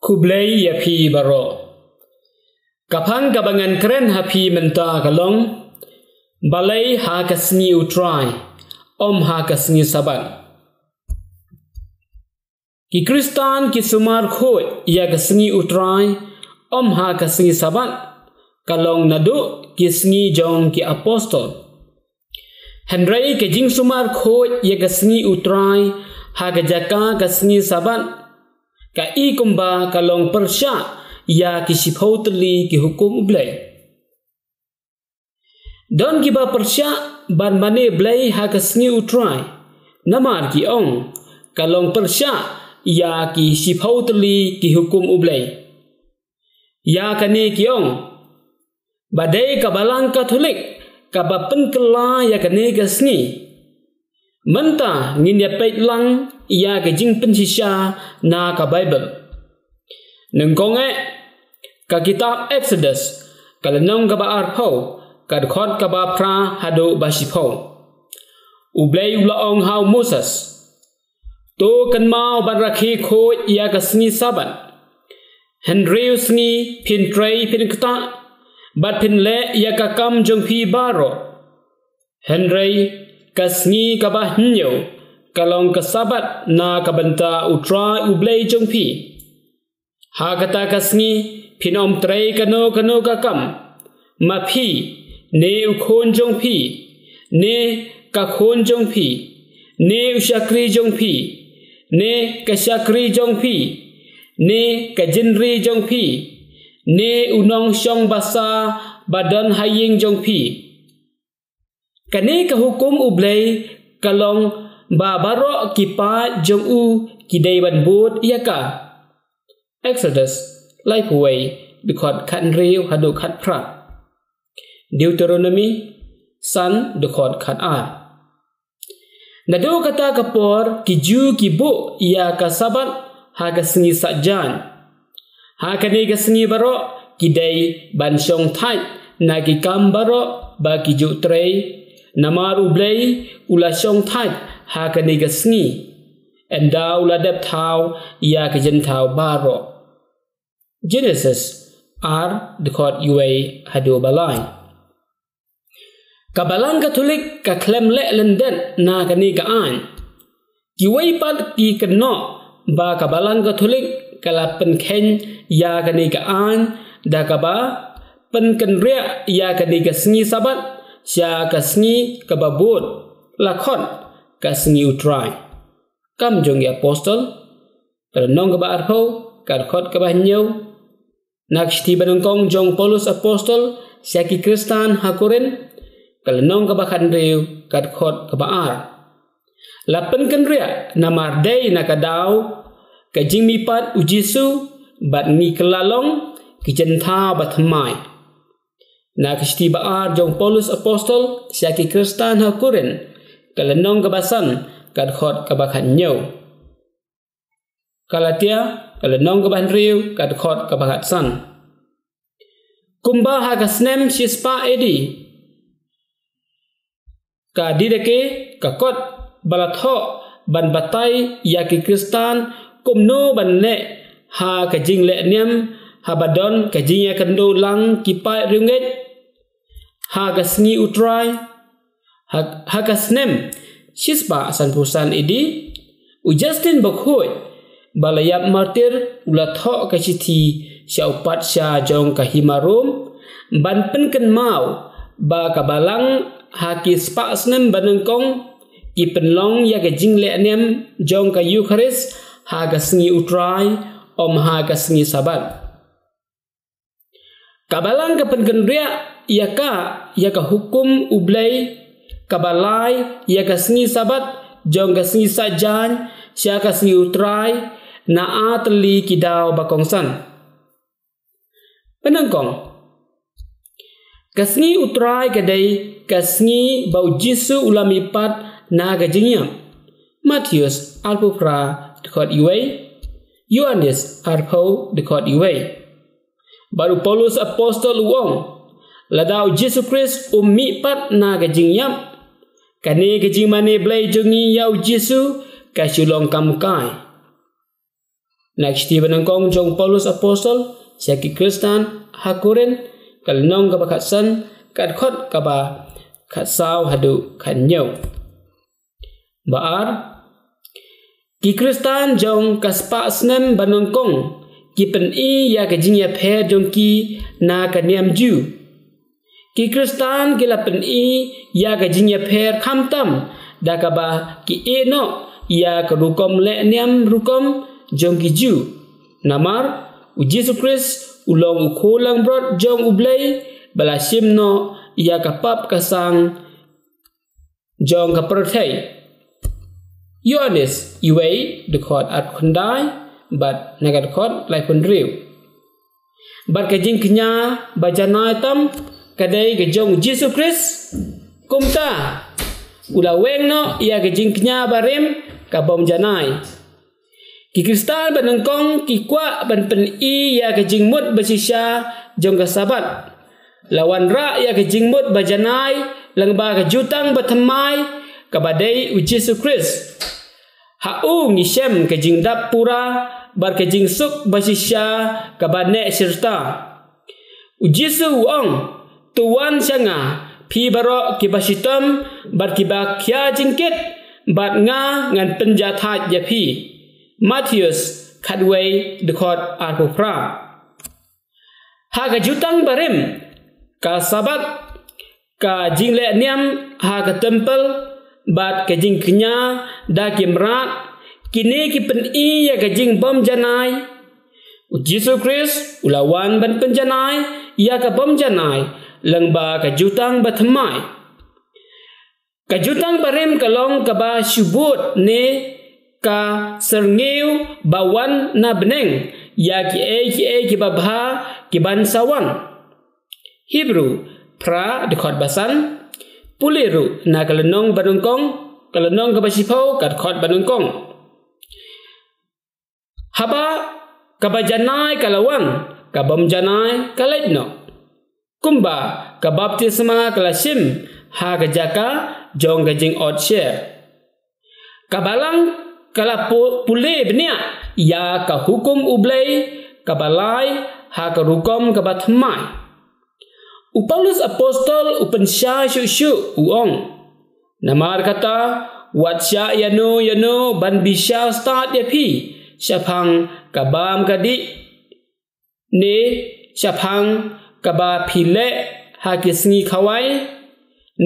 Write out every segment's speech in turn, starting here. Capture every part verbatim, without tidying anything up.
Khublei ïa phi baroh. Ka phang kaba ngan kren ha phi mynta ka long: Balei ha ka sngi U Trai, ym ha ka sngi Sabat? Ki Khristan ki sumar khuid ïa ka sngi U Trai, ym ha ka sngi Sabat, ka long naduh ki sngi jong ki apostol. Hynrei ka jingsumar khuid ïa ka sngi U Trai ha ka jaka ka sngi Sabat, ka i kumba ka long pyrshah ïa ki shiphew tylli ki hukum U Blei. Don kiba pyrshah ban mane Blei ha ka sngi U Trai, namar ki ong ka long pyrshah ïa ki shiphew tylli ki hukum U Blei. Ïa kane ki ong ba dei ka Balang Katholik kaba pynkylla ïa kane ka sngi. Mynta ngin ïa peit lang ïa ka jingpynshisha na ka Baibl. Nyngkong eh, ka kitab Exodus, ka lynnong kaba arphew, ka dkhot kaba phra haduh ba shiphew. U Blei u la ong ha u Moses: To kynmaw ban rakhe khuid ïa ka sngi Sabat. Hynriew sngi phin trei phin ktah, bad phin leh ïa ka kam jong phi baroh. Hynrei ka sngi kaba hynñiew ka long ka Sabat na ka bynta U Trai U Blei jong phi. Ha kata ka sngi phin ym trei kano kano ka kam, ma phi, ne u khun jong phi, ne ka khun jong phi, ne u shakri jong phi, ne ka shakri jong phi, ne ka jingri jong phi, ne u nongshong basa ba don ha ïing jong phi. Kane ka hukum U Blei ka long ba baroh ki paid jong u ki dei ban bud ïa ka. Exodus laiphew wei, dkhot khathynriew haduh khatphra. Deuteronomi san, dkhot khatar. Naduh kata ka por ki Jiw ki buh ïa ka Sabat ha ka sngi saitjaiñ. Ha kane ka sngi baroh ki dei ban shong thait na ki kam baroh ba ki ju trei, namar U Blei u la shong thait ha kane ka sngi. Ynda u la dep thaw ïa ki jingthaw baroh. Genesis ar, dkhot wei haduh ba lai. Ka Balang Katholik ka khlem leh lyndet na kane ka aiñ. Kiwei pat ki kynnoh ba ka Balang Katholik ka la pynkheiñ ïa kane ka aiñ da kaba pynkynriah ïa kane ka sngi Sabat sha ka sngi kaba bud, la khot ka sngi U Trai. Kam jong ki Apostol, ka lynnong kaba arphew, ka dkhot kaba hynñiew. Na ka shithi banyngkong jong u Paulus Apostol sha ki Khristan ha Korinth, ka lynnong kaba khathynriew, ka dkhot kaba ar. La pynkynriah namar dei na ka daw ka jingmihpat U Jisu, bad ngi kylla long ki jingthaw ba thymmai. Na ka shithi ba ar jong u Paulus Apostol sha ki Khristan ha Korinth, ka lynnong kaba san, ka dkhot kaba khathynñiew. Galatia, ka lynnong kaba hynriew, ka dkhot kaba khatsan. Kumba ha ka snem shispah A D, ka Didache ka kot ba la thoh ban batai ïa ki Khristan kumno ban leh ha ka jingleh niam, haba don ka jingïakynduh lang ki paid riewngeit ha ka sngi U Trai. Ha, ha ka snem shispah sanphew san A D, u Justin Bakhuid, ba la ïap martir, u la thoh ka shithi sha u patsha jong ka hima Rom, ban pynkynmaw ba ka Balang ha ki spah snem banyngkong ki pynlong ïa ka jingleh niam jong ka Eukharist ha ka sngi U Trai, ym ha ka sngi Sabat. Ka Balang ka pynkynriah ïa ka, ïa ka hukum U Blei kaba lai ïa ka sngi Sabat jong ka sngi saitjaiñ sha ka sngi U Trai, na ar tylli ki daw ba kongsan. Banyngkong, ka sngi U Trai ka dei ka sngi ba U Jisu u la mihpat na ka jingïap. Mathaios arphew phra, dkhot wei. Ïoannis arphew, dkhot wei. Bad u Paulus Apostol u ong, lada U Jisu Khrist um mihpat na ka jingïap, kane ka jingmane Blei jong ngi ïa U Jisu ka shu long kam kai. Na ka shithi banyngkong jong u Paulus Apostol sha ki Khristan ha Korinth, ka lynnong kaba khatsan, ka dkhot kaba khatsaw haduh khathynñiew. Ba ar, ki Khristan jong ka spah snem banyngkong ki pyni ïa ka jingïapher jong ki na ka niam Jiw. Ki Khristan ki la pyni ïa ka jingïapher khamtam da kaba ki ïehnoh ïa ka rukom leh niam rukom jong ki Jiw. Namar u Jisu Khrist u long u khun langbrot jong U Blei ba la shim noh ïa ka pap ka sang jong ka pyrthei. Ïoannis wei, dkhot arphew khyndai bad na ka dkhot laiphew hynriew. Bad ka jingkñia ba janai tam ka dei ka jong u Jisu Khrist. Kumta u la weng noh ïa ka jingkñia barim ka bym janai. Ki Khristan banyngkong ki kwah ban pyni ïa ka jingmut ba shisha jong ka Sabbath. La wanrah ïa ka jingmut ba janai lyngba ka jutang ba thymmai kaba dei u Jisu Khrist. Ha u ngi shem ka jingdap pura bad ka jingsuk ba shisha kaba neh shirta. U Jisu u ong, "To wan sha nga, phi baroh kiba shitom bad kiba khia jingkit, bad nga ngan pynjahthait ïa phi." Mathaios khatwei, dkhot arphew phra. Ha ka jutang barim, ka Sabbath, ka jingleh niam ha ka templ bad ka jingkñia da ki mrad, kine ki pyni ïa ka jingbym janai. U Jisu Khrist u la wan ban pynjanai ïa ka bym janai lyngba ka jutang ba thymmai. Ka jutang barim ka long kaba shu bud ne ka syrngiew ba wan na bneng ïa kiei kiei kiba bha ki ban sa wan. Hebru phra, dkhot ba san. Pule ruh na ka lynnong banyngkong, ka lynnong kaba shiphew, ka dkhot banyngkong. Haba kaba janai ka la wan, ka bym janai ka leit noh. Kumba ka baptisma ka la shim ha ka jaka jong ka jingot sher, ka balang ka la pu-, pule bniah ïa ka hukum U Blei kaba lai ha ka rukom kaba thymmai. U Paulus Apostol u pynshai shuh shuh, u ong, "Namarkata, wat shah ïano ïano ban bishar stad ïa phi shaphang ka bam ka dih, ne shaphang kaba phi leh ha ki sngi khawai,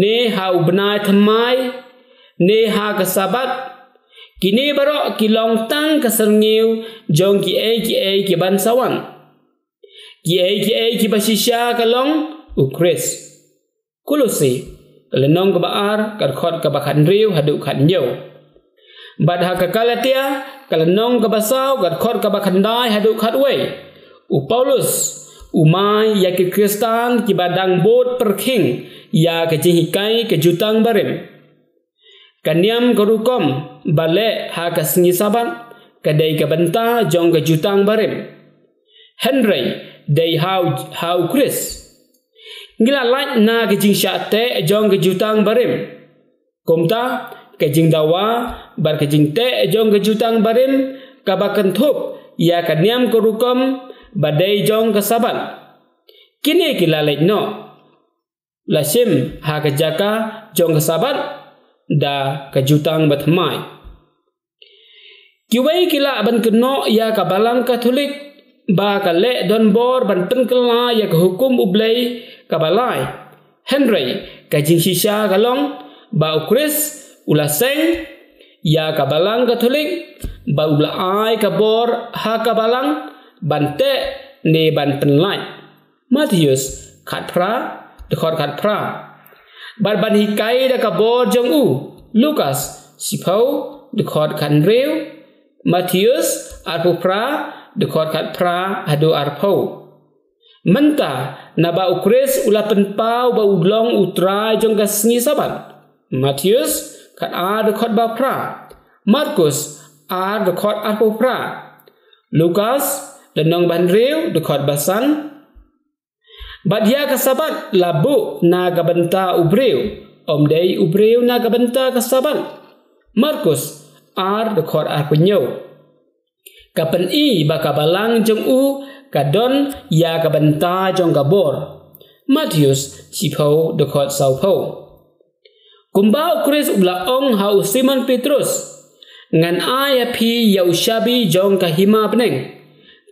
ne ha u bnai thymmai, ne ha ka Sabbath. Kine baroh ki long tang ka syrngiew jong kiei kiei ki ban sa wan. Kiei kiei kiba shisha ka long u Khrist." Kolosi, ka lynnong kaba ar, ka dkhot kaba khathynriew haduh khathynñiew. Bad ha ka Galatia, ka lynnong kaba saw, ka dkhot kaba khyndai haduh khatwei, u Paulus u mai ïa ki Khristan kiba dang bud pyrkhing ïa ka jinghikai ka jutang barim. Ka niam ka rukom ba leh ha ka sngi Sabbath ka dei ka bynta jong ka jutang barim. Hynrei dei ha u, ha u Khrist ngi la lait na ka jingshah teh jong ka jutang barim. Kumta, ka jingdawa bad ka jingteh jong ka jutang barim kaba kynthup ïa ka niam ka rukom ba dei jong ka Sabbath, kine ki la leit noh, la shim ha ka jaka jong ka Sabbath da ka jutang ba thymmai. Kiwei ki lah ban kynnoh ïa ka Balang Katholik ba ka leh donbor ban pynkylla ïa ka hukum U Blei kaba lai. Hynrei ka jingshisha ka long ba u Khrist u la seng ïa ka Balang Katholik ba u la ai ka bor ha ka Balang ban teh ne ban pynlait. Mathaios khatphra, dkhot khatphra. Bad ban hikai da ka bor jong u. Lukas shiphew, dkhot khathynriew. Mathaios arphew phra, dkhot khatphra haduh arphew. Mynta naba u Khrist u la pynpaw ba u long u Trai jong ka sngi Sabbath. Mathaios khatar, dkhot ba phra. Markus ar, dkhot arphew phra. Lukas lynnong ba hynriew, dkhot ba san. Bad ïa ka Sabbath la buh na ka bynta u briew, ym dei u briew na ka bynta ka Sabbath. Markus ar, dkhot arphew hynñiew. Ka pyni ba ka balang jong u ka don ïa ka bynta jong ka bor. Mathaios shiphew dkhot sawphew. Kumba u Khrist u la ong ha u Simon Petrus, ngan ai ha phi ïa u shabi jong ka hima bneng.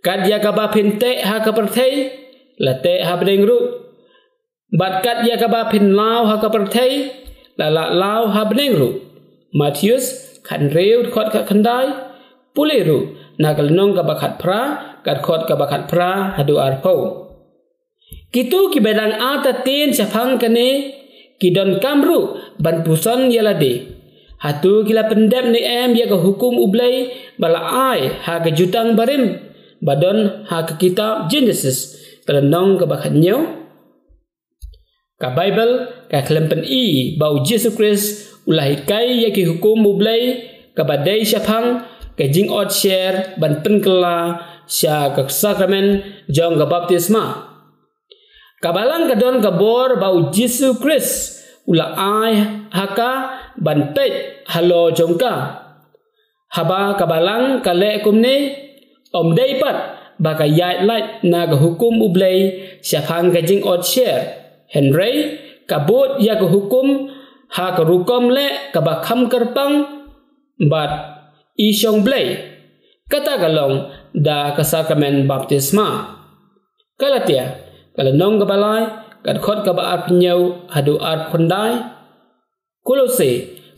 Kat ïa kaba phin teh ha ka pyrthei, la teh ha bneng ruh. Bad kat ïa kaba phin law ha ka pyrthei, la lah law ha bneng ruh. Mathaios khathynriew dkhot khatkhyndai, pule ruh na ka lynnong kaba khatphra, ka dkhot kaba khatphra haduh arphew. Kito kiba dang artatien shaphang kane, ki donkam ruh ban puson ïa lade. Hato ki la pyndep ne em ïa ka hukum U Blei ba la ai ha ka Jutang Barim ba don ha ka kitab Jenesis, ka lynnong kaba khathynñiew? Ka Baibl ka khlem pyni ba u Jisu Khrist u la hikai ïa ki hukum U Blei kaba dei shaphang ka jingot sher ban pynkylla sha ka sakramen jong ka baptisma. Ka balang ka don ka bor ba u Jisu Khrist u la ai ha ka ban peit halor jong ka. Haba ka balang ka leh kumne, ym dei pat ba ka ïaid lait na ka hukum U Blei shaphang ka jingot sher, hynrei ka bud ïa ka hukum ha ka rukom leh kaba kham kyrpang bad i shong Blei. Kata ka long da ka sakramen baptisma. Galatia, ka lynnong kaba lai, ka dkhot kaba arphew hynñiew haduh arphew khyndai. Kolose,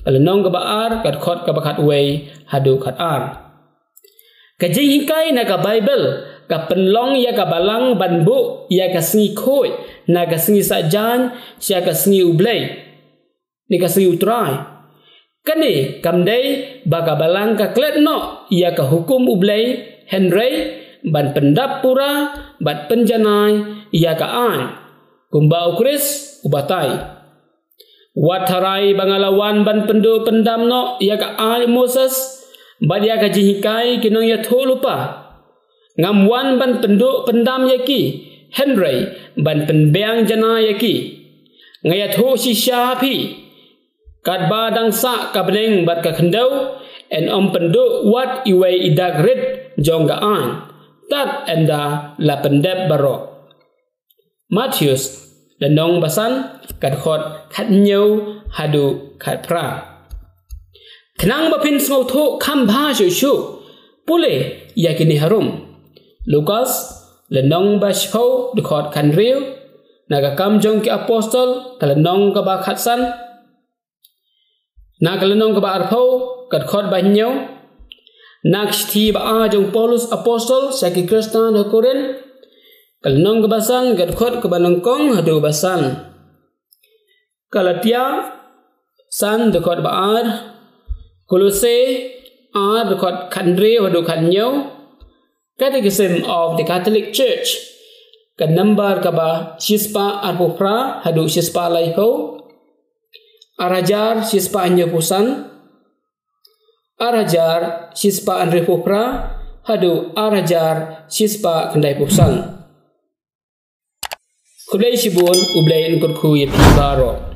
ka lynnong kaba ar, ka dkhot kaba khatwei haduh khatar. Ka jinghikai na ka Baibl ka pynlong ïa ka balang ban buh ïa ka sngi khuid na ka sngi Saitjaiñ sha ka sngi U Blei, ne ka sngi U Trai. Kane kam dei ba ka balang ka klet noh ïa ka hukum U Blei, hynrei ban pyndap pura bad pynjanai ïa ka aiñ, kumba u Khrist u batai. Wat tharai ba nga la wan ban pynduh pyndam noh ïa ka aiñ u Moses bad ïa ka jinghikai ki nongïathuhlypa. Ngam wan ban pynduh pyndam ïa ki, hynrei ban pynbiang janai ïa ki. Nga ïathuh shisha ha phi, katba dang sah ka bneng bad ka khyndew, yn ym pynduh wat iwei i dak rit jong ka aiñ, tad ynda la pyndep baroh. Mathaios, lynnong ba san, ka dkhot khathynñiew haduh khatphra. Khnang ba phin sngewthuh kham bha shuh shuh, pule ïa kine harum. Lukas, lynnong ba shiphew, dkhot khathynriew. Na ka Kam jong ki Apostol, ka lynnong kaba khatsan, na ka lynnong kaba arphew, ka dkhot ba hynñiew. Na ka shithi ba ar jong u Paulus Apostol sha ki Khristan ha Korinth, ka lynnong kaba san, ka dkhot kaba nyngkong haduh ba san. Galatia san, dkhot ba ar. Kolose ar, dkhot khathynriew haduh khathynñiew. Catechism of the Catholic Church, ka number kaba shispah arphew phra haduh shispah laiphew, ar hajar shispah hynñiewphew san, ar hajar shispah hynriewphew phra haduh ar hajar shispah khyndaiphew san. Khublei shibun, U Blei un kyrkhu ïa phi baroh.